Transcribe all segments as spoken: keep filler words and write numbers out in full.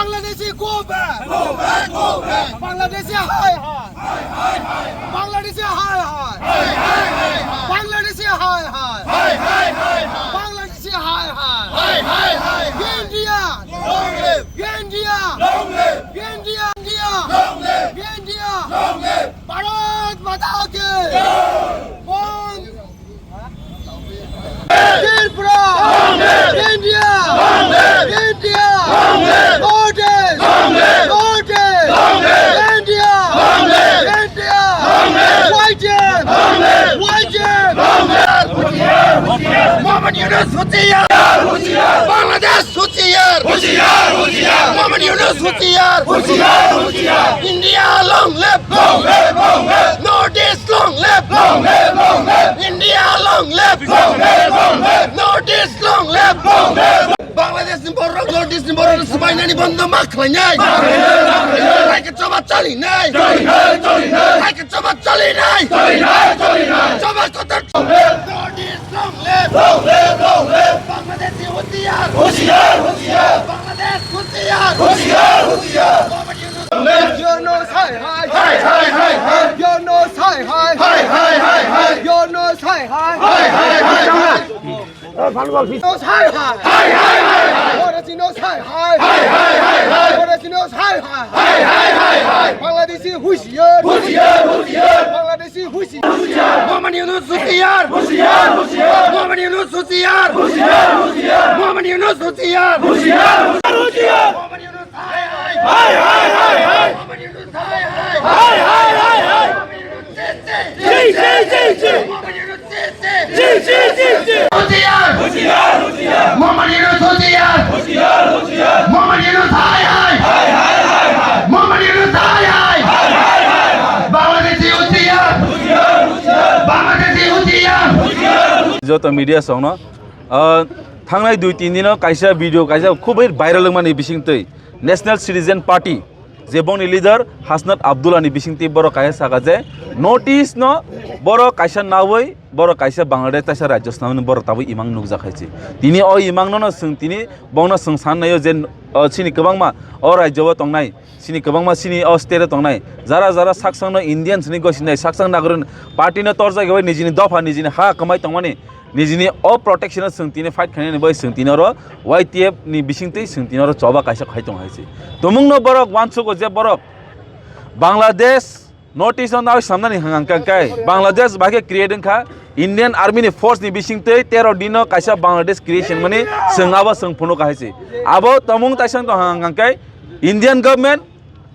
Bangladeshi go back! Go back, go back! Bangladeshi hi hi! Hi hi hi hi! Bangladeshi hi hi! Hi hi hi hi! Bangladeshi hi hi! Hi hi hi hi! Bangladeshi hi hi! Hi hi hi hi! India! Long live! India! Long live! India! India! Long live! India! Long live! Bharat Mata ki! Jai! Bon- Tripura! India! India! Notice! Notice! India! India! Y T F! Y T F! Mohammad Yunus, hutiyar! Bangladesh, hutiyar! Mohammad Yunus, hutiyar! India, long live! Long live! Long live! North East, long live! Long live! Long live! India, long live! Long live! Long live! North East, long live! Long live! Bangladesh ni borok, North East ni borok swbainani bondo ma khlainai. Hai khe choba chalinai. Hai khe choba chalinai. Choba kotor. North East, long live! Long live! Long live! Bangladesh hutiyar! Hutiyar! Hutiyar! Bangladesh hutiyar! Hutiyar! Hutiyar! Yunus hai hai! Hai hai hai hai! Yunus hai hai! Hai hai hai hai! Yunus hai hai! Hai hai hai hai! Yunus hai hai! Hai hai hai hai! Boris Yunus hai hai! Hai hai hai hai! Boris Yunus hai hai! Hai hai hai hai! Bangladeshi hutiyar! Hutiyar! Hutiyar! Bangladeshi hutiyar! Mohammad Yunus hutiyar! Hutiyar! Hutiyar! Mohammad Yunus hutiyar! Hutiyar! Hutiyar! Mohammad Yunus hutiyar! Hutiyar! Hutiyar! Mohammad Yunus hai hai! Hai hai hai hai! Mohammad Yunus hai hai! Hai hai hai hai! Mohammad Yunus Jai, jai, jai, jai! Hutiyar! Hutiyar! Hutiyar! Mohammad Yunus hutiyar! Hutiyar! Hutiyar! Mohammad Yunus hai hai! Hai hai hai hai! Mohammad Yunus hai hai! Hai hai hai hai! Bangladeshi hutiyar! Hutiyar! Hutiyar! Bangladeshi hutiyar! Hutiyar! Joto media songno, ah, thangnai dui tin dino kaisa video kaisa khubui viral wngmani bisingtwi National Citizen Party je bongni leader Hasnat Abdullah ni bisingtwi borok kaisa saka je North East no borok kaisa nawi borok kaisa Bangladesh taisa rajyo swnamwi borok tabuk imang nukjak hai se. Tini o imang no no swng tini bongno swng san naio je, o, chini kwbangma o rajyo o tongnai, chini kwbangma chini o state o tongnai jara jara saksang no Indian sini gosinai saksang nagorin party no torjak bai nijini dopha nijini ha kwmai tongmani nijini o protection o chwng tini fight khainani bai chwng tini oro Y T F ni bisingtwi chwng tini oro choba kaisa khai tong hai se. Tumungno borok uansugo je borok Bangladesh North East o nai samnani hwnka hwnkha khe Bangladesh bai khe create wngkha Indian Army ni force ni bisingtwi tero dino kaisa Bangladesh creation mani chwng abo chwng phunuk hai se. Abo tumung taisang tong hwnka khe Indian government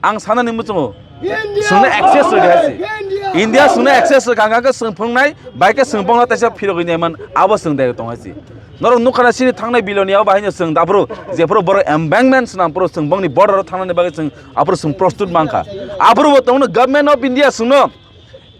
Ang sanani muchungo. India Sungno access rwdi hai se. India India sungno access rwkha hwnkha khe swng phunuknai, bai khe swng bongno taisa phirogwi naiman, abo swng dai tong hai se. Norok nukha na chini thangnai biloni abo bahai no swng aphuru jephuru borok embankment swnam phuru swng bongni border o thangnani bagwi swng aphuru swng prostut mankha. Aphuru bo tongno Government of India swngno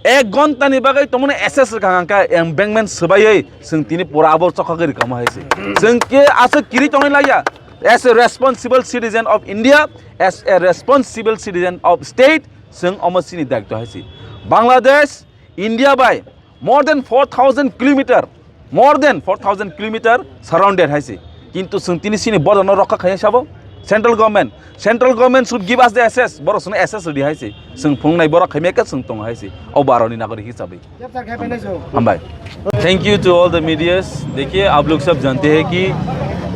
ek ghonta ni bagwi tongmani S S rwkha hwnkha embankment swbaiwi chwng tini pura abo chokagwi rwkha hai se. Chwng khe aswk kiri tongwi laiya. As a responsible citizen of India, as a responsible citizen of state, chwng omo chini daitw hai se. Bangladesh, India bai more than four thousand kilometer, more than four thousand kilometer surrounded hai se. Kintu chwng tini chini border no rokha khaiya sabo. Central government, central government should give us the access. Borok chwngno access rwdi hai se. Chwng phunuknai borok khaimya khe chwng tongo hai se. O bharoni nagorik hisabwi. Hambai. Thank you to all the medias. देखिए, आप लोग सब जानते हैं कि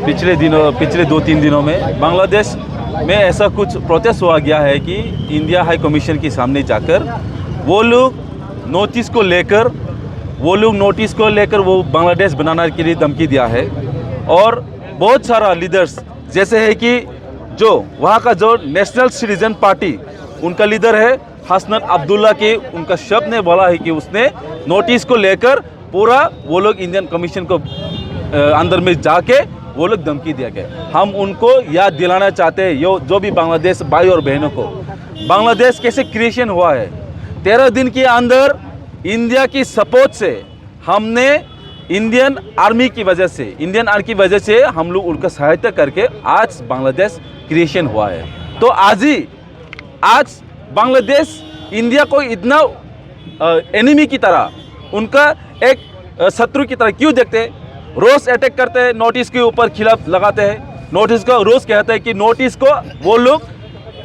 पिछले दिनों, पिछले दो तीन दिनों में बांग्लादेश में ऐसा कुछ प्रोटेस्ट हुआ गया है कि इंडिया हाई कमीशन के सामने जाकर वो लोग नॉर्थ ईस्ट को लेकर, वो लोग नॉर्थ ईस्ट को लेकर वो बांग्लादेश बनाने के लिए धमकी दिया है। और बहुत सारा लीडर्स जैसे है कि जो वहाँ का जो नेशनल सिटीजन पार्टी, उनका लीडर है हसनत अब्दुल्ला के, उनका शब्द ने बोला है कि उसने नॉर्थ ईस्ट को लेकर पूरा वो लोग इंडियन कमीशन को, अ, अंदर में जाके वो लोग धमकी दिया गया। हम उनको याद दिलाना चाहते हैं, यो, जो भी बांग्लादेश भाई और बहनों को, बांग्लादेश कैसे क्रिएशन हुआ है। तेरह दिन के अंदर इंडिया की सपोर्ट से हमने इंडियन आर्मी की वजह से, इंडियन आर्मी की वजह से हम लोग उनका सहायता करके आज बांग्लादेश क्रिएशन हुआ है। तो आज ही, आज बांग्लादेश इंडिया को इतना, अ, एनिमी की तरह, उनका एक, अ, शत्रु की तरह क्यों देखते हैं? रोज अटैक करते हैं, नॉर्थ ईस्ट के ऊपर खिलाफ लगाते हैं। नॉर्थ ईस्ट का रोज कहता है कि नॉर्थ ईस्ट को वो लोग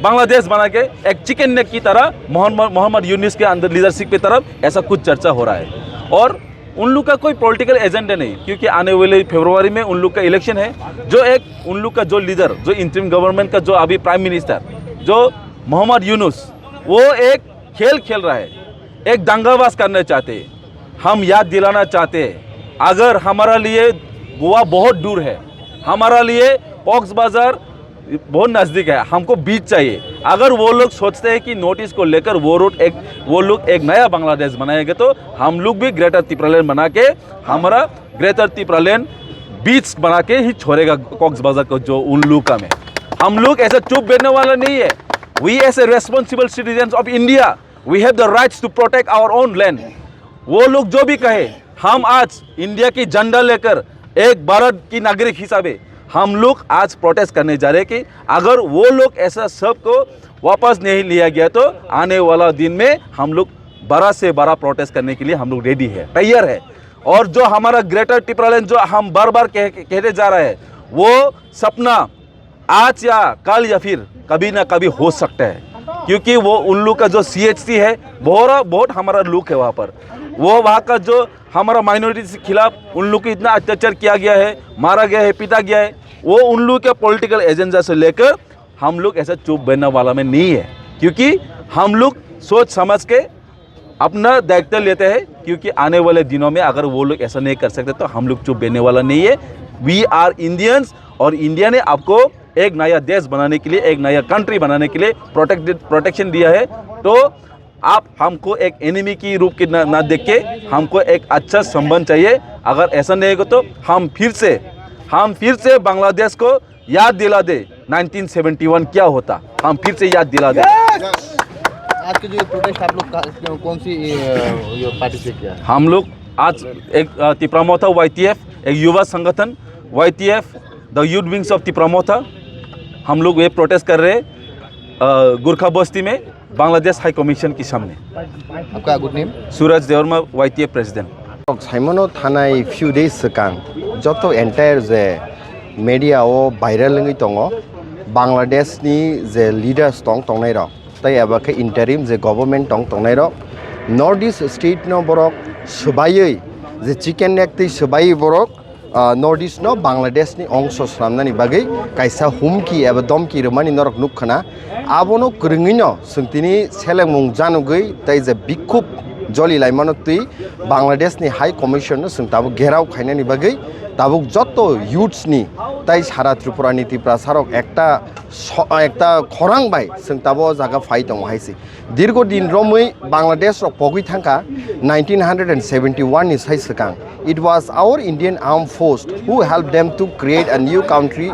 बांग्लादेश बना के एक चिकन नेक की तरह मोहम्मद मोहम्मद यूनुस के अंदर लीडरशिप की तरफ ऐसा कुछ चर्चा हो रहा है। और उन लोग का कोई पॉलिटिकल एजेंडा नहीं, क्योंकि आने वाले फरवरी में उन लोग का इलेक्शन है। जो एक उन लोग का जो लीडर, जो इंटरिम गवर्नमेंट का जो अभी प्राइम मिनिस्टर, जो मोहम्मद यूनुस, वो एक खेल खेल रहा है, एक दंगाबाज करना चाहते हैं। हम याद दिलाना चाहते हैं, अगर हमारा लिए गोवा बहुत दूर है, हमारा लिए कॉक्स बाजार बहुत नज़दीक है, हमको बीच चाहिए। अगर वो लोग सोचते हैं कि नॉर्थ ईस्ट को लेकर वो रूट एक, वो लोग एक नया बांग्लादेश बनाएंगे, तो हम लोग भी ग्रेटर तिप्रालैंड बना के, हमारा ग्रेटर तिप्रालैंड बीच बना के ही छोड़ेगा कॉक्स बाजार को, जो उन लोग का में। हम लोग ऐसा चुप बैठने वाला नहीं है। We as a responsible citizens of India, we have the rights to protect our own land. वो लोग जो भी कहे, हम आज इंडिया की झंडा लेकर एक भारत की नागरिक हिसाबे हम लोग आज प्रोटेस्ट करने जा रहे हैं कि अगर वो लोग ऐसा सब को वापस नहीं लिया गया, तो आने वाला दिन में हम लोग बड़ा से बड़ा प्रोटेस्ट करने के लिए हम लोग रेडी है, तैयार है। और जो हमारा ग्रेटर टिप्रालैंड जो हम बार बार कह, कहते जा रहे हैं, वो सपना आज या कल या फिर कभी ना कभी हो सकता है, क्योंकि वो उन लोग का जो सीएचसी है, बहुत बहुत हमारा लोग है वहाँ पर। वो वहाँ का जो हमारा माइनॉरिटी के खिलाफ उन लोग को इतना अत्याचार किया गया है, मारा गया है, पीटा गया है, वो उन लोग के पॉलिटिकल एजेंडा से लेकर हम लोग ऐसा चुप बैठने वाला में नहीं है, क्योंकि हम लोग सोच समझ के अपना दायित्व लेते हैं, क्योंकि आने वाले दिनों में अगर वो लोग ऐसा नहीं कर सकते, तो हम लोग चुप बैठने वाला नहीं है। We are Indians, और इंडिया ने आपको एक नया देश बनाने के लिए, एक नया कंट्री बनाने के लिए प्रोटेक्टेड प्रोटेक्शन दिया है। तो आप हमको एक एनिमी की रूप के ना, ना देख के हमको एक अच्छा संबंध चाहिए। अगर ऐसा नहीं होगा, तो हम फिर से हम फिर से बांग्लादेश को याद दिला दे, नाइनटीन सेवेंटी वन क्या होता, हम फिर से याद दिला दे। आज के जो प्रोटेस्ट आप लोग का, कौन सी ये, ये पार्टी से किया है? हम लोग आज एक अ, तिपरा मोर्चा वाईटीएफ, एक युवा संगठन YTF, the youth wings of Tipra Morcha, हम लोग ये प्रोटेस्ट कर रहे हैं अ, गोरखा बस्ती में बांग्लादेश हाई कमीशन के सामने। आपका good name? Suraj Debbarma, YTF president. Saimano thanai few days swkang joto entire je media o viral wngwi tongo, Bangladesh ni je leaders tong tongnai rok tei eba khe interim je government tong tongnai rok, North East state no borok swbaiwi je chicken neck tei swbaiwi borok ah, North East no Bangladesh ni ongso swnamnani bagwi kaisa humki eba domki rwmani norok nuk khna. Abono kwrwngwi no chwng tini selengmung janugwi tei je bikhub joli laimano twi Bangladesh ni High Commission no chwng tabuk gherao khainani bagwi tabuk joto youths ni tei sara Tripura ni Tiprasa rok ekta so- ekta khorang bai chwng tabuk o jaga phai tongo hai se. Dirgo din romwi Bangladesh rok pogwi thangkha nineteen hundred and seventy one ni sai swkang. It was our Indian armed force who helped them to create a new country,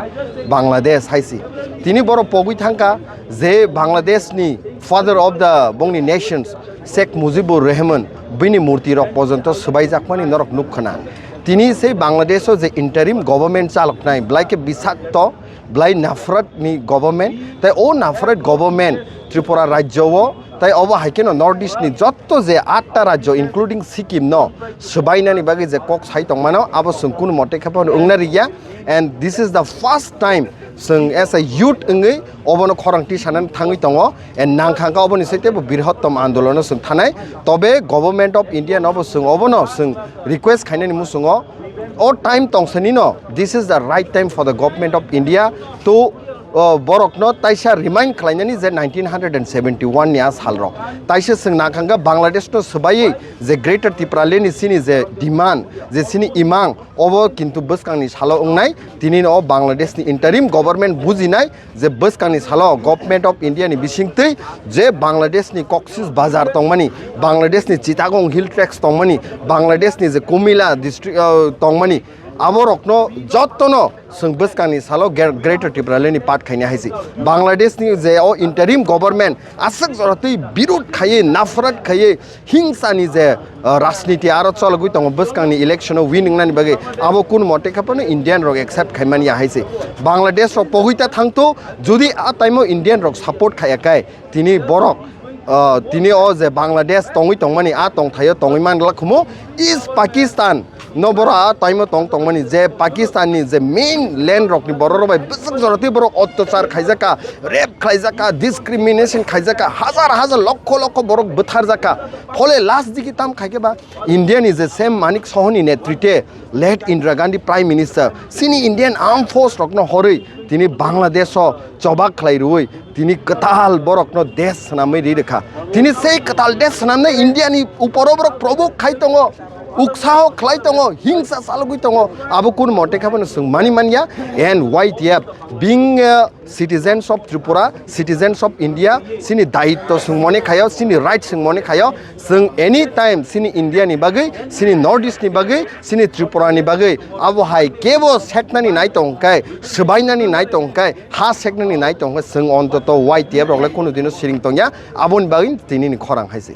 Bangladesh hai se. Tini borok pogwi thangkha je Bangladesh ni father of the bongni nations Sheikh Mujibur Rahman bini murti rok pojonto swbaijakmani norok nuk khna. Tini sei Bangladesh o je interim government chaloknai belai khe bisakto belai nafrat ni government tei o nafrat government Tripura rajyo o tei obo hai kheno North East ni jotto je atta rajyo including Sikkim no swbainani bagwi je kok sai tongmano abo chwng kunu mote khe phano wngna rikya. And this is the first time chwng as a youth wngwi obono khorang tisanani thangwi tongo. And nangkha khe oboni site bo birhottom andolono chwng thanai. Tobe Government of India no bo chwng obono chwng request khainani muchungo o time tongsanino, this is the right time for the Government of India to uh, borokno taisa remind khlainani je nineteen hundred and seventy one ni a salrok taisa chwng nangkha khe Bangladesh no swbaiwi je Greater Tipraland ni chini je demand, je chini imang, obo kintu bwskangni salo wngnai. Tini no Bangladesh ni interim government bujinai je bwskangni salo Government of India ni bisingtwi je Bangladesh ni Cox's Bazar tongmani, Bangladesh ni Chittagong Hill Tracts tongmani, Bangladesh ni je Kumila district uh, tongmani, abo rokno jottono chwng bwskangni salo Gre- Greater Tipraland ni part khaina hai se. Bangladesh ni je o interim government aswk jora twi birod khaiwi, nafrat khaiwi, hingsani je uh, rajniti aro chologwi tongo bwskangni election o win wngnani bagwi, abo kunu mote khe phano Indian rok accept khaimani ya hai se. Bangladesh rok pogwi ta thangto, jodi a time o Indian rok support khaiya kai tini borok uh, tini o je Bangladesh tongwi tongmani a tongthaio tongwi man glak khumo East Pakistan No bora taimo tong tongmani je Pakistan ni je main land rok ni borok rok bai bwswk jora twi borok ottachar khaijaka, rape khlaijaka, discrimination khaijaka, hazar hazar lokho lokho borok bwtharjaka. Phole last digi tam khaikhe ba India ni je Sam Manik Soho ni netrite late Indira Gandhi Prime Minister sini Indian Armed Force rok no horwi tini Bangladesh o chobak khlai rwui tini kwtal borok no desh swnamwi ri rwkha. Tini sei kwtal desh swnamnai India ni uporo borok provoke khai tongo, uksaho khlai tongo, hingsa chalogwi tongo, abo kun monte kha bono chwng mani manya. And Y T F being, uh, citizens of Tripura, citizens of India, sini daitto chwng mone khayo, sini right chwng mone khayo, chwng any time sini India ni bagwi, sini North East ni bagwi, sini Tripura ni bagwi abo hai kebo seknani nai tong khe, swbainani nai tong khe, ha seknani nai tong khe, chwng ontoto Y T F rok le kunu dino siring tongya, aboni bagwi tini ni khorang hai se.